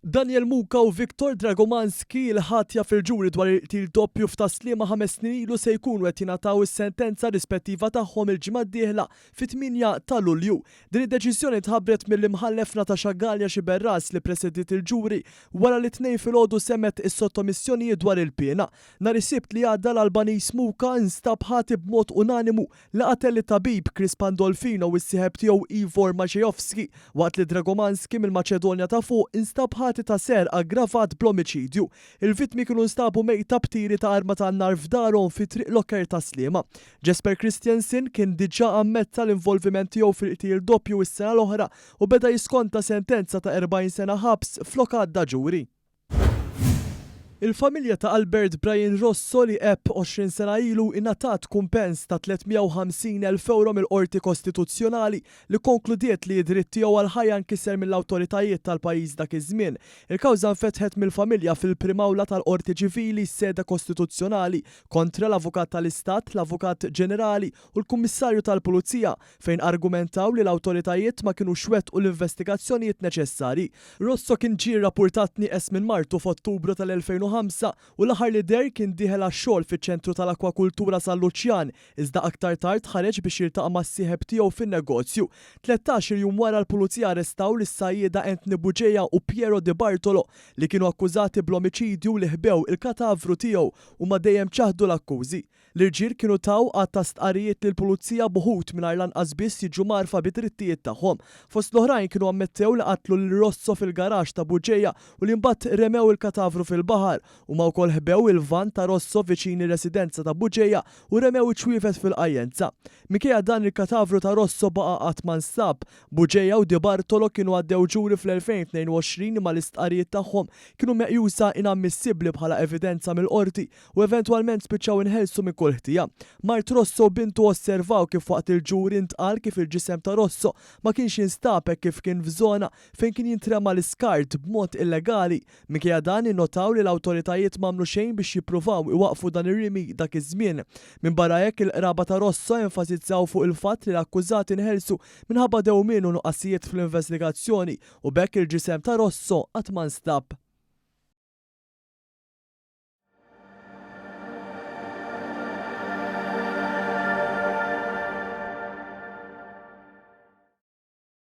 Daniel Muka u Viktor Dragomanski, il-ħatja fil-ġuri dwar il-qtil doppju f'Tas-Sliema 5 snin ilu se jkunu qed jingħataw is-sentenza rispettiva tagħhom il-ġimgħa d-dieħla fit-8 ta' Lulju. Din id-deċiżjoni tħabbret mill-Imħallef Natasha Galea Sciberras li ppresediet il-ġuri wara li t-Tnejn filgħodu semgħet is-sottomissjonijiet dwar il-piena. Nhar is-Sibt li għadda l-Albaniż Muka nstab ħati b'mod unanimu li qatel lit-tabib Chris Pandolfino u s-sieħeb tiegħu Ivor Maciejowski waqt li Dragomanski mill-Maċedonja ta' Fuq instab ħati ta' serq aggravat bl-omiċidju. Il-vittmi kienu nstabu mejta b'tiri ta' arma tan-nar f'darhom fi Triq Locker Tas-Sliema. Jesper Christiansen kien diġà ammetta l-involviment tiegħu fil-qtil doppju s-sena l-oħra u beda jiskonta sentenza ta' 40 sena ħabs flok għadda ġuri. Il-familja ta' Albert Brian Rosso li għeb 20 sena ilu ingħatat kumpens ta' €350,000 mill-Qorti Kostituzzjonali li kkonkludiet li d-dritt tiegħu għall-ħajja nkiser mill-awtoritajiet tal-pajjiż dak iż-żmien. Il-kawża nfetħet mill-familja fil-Prim'Awla tal-Qorti Ċivili sede Kostituzzjonali kontra l-Avukat tal-Istat, l-Avukat Ġenerali u l-Kummissarju tal-Pulizija fejn argumentaw li l-awtoritajiet ma kinux wettqu l-investigazzjonijiet neċessarji. Rosso kien ġie rrappurtat nieqes minn martu f'Ottubru tal-2005 u l-aħħar li deher kien dieħel għax-xogħol fiċ-Ċentru tal-Akwakultura San Luċjan iżda aktar tard ħareġ biex jiltaqa' mas-sieħeb tiegħu fin-negozju. 13-il jum wara l-Pulizija arrestaw lis-sajjieda Anthony Bugeja u Piero Di Bartolo li kienu akkużati bl-omiċidju li ħbew il-katavru tiegħu. Huma dejjem ċaħdu l-akkużi. L-irġiel kienu taw għadd ta' stqarrijiet lill-pulizija b'uħud mingħajr lanqas biss jiġu mgħarrfa bid-drittijiet tagħhom. Fost l-oħrajn kienu ammettew li qatlu lil Rosso fil-garaxx ta' Bugeja u li mbagħad remew il-katavru fil-baħar. Huma wkoll ħbew il-vann ta' Rosso viċin ir-residenza ta' Bugeja u remew iċ-ċwievet fil-qajjenza. Minkejja dan il-katavru ta' Rosso baqa' qatt ma nstab. Bugeja u Di Bartolo kienu għaddew ġuri fl-2022 imma l-istqarrijiet tagħhom kienu meqjusa inammissibbli bħala evidenza mill-Qorti u eventwalment spiċċaw inħelsu minn kull ħtija. Mart Rosso u bintu osservaw kif waqt il-ġuri ntqal kif il-ġisem ta' Rosso ma kienx jinstab hekk kif kien f'żona fejn kien jintrema l-iskart b'mod illegali. Minkejja dan innotaw li l-awtoritajiet m'għamlu xejn biex jippruvaw iwaqqfu dan ir-rimi dak iż-żmien. Minbarra hekk il-qraba ta' Rosso enfasizzaw fuq il-fatt li l-akkużati nħelsu minħabba dewmien u nuqqasijiet fl-investigazzjoni u b'hekk il-ġisem ta' Rosso qatt ma nstab.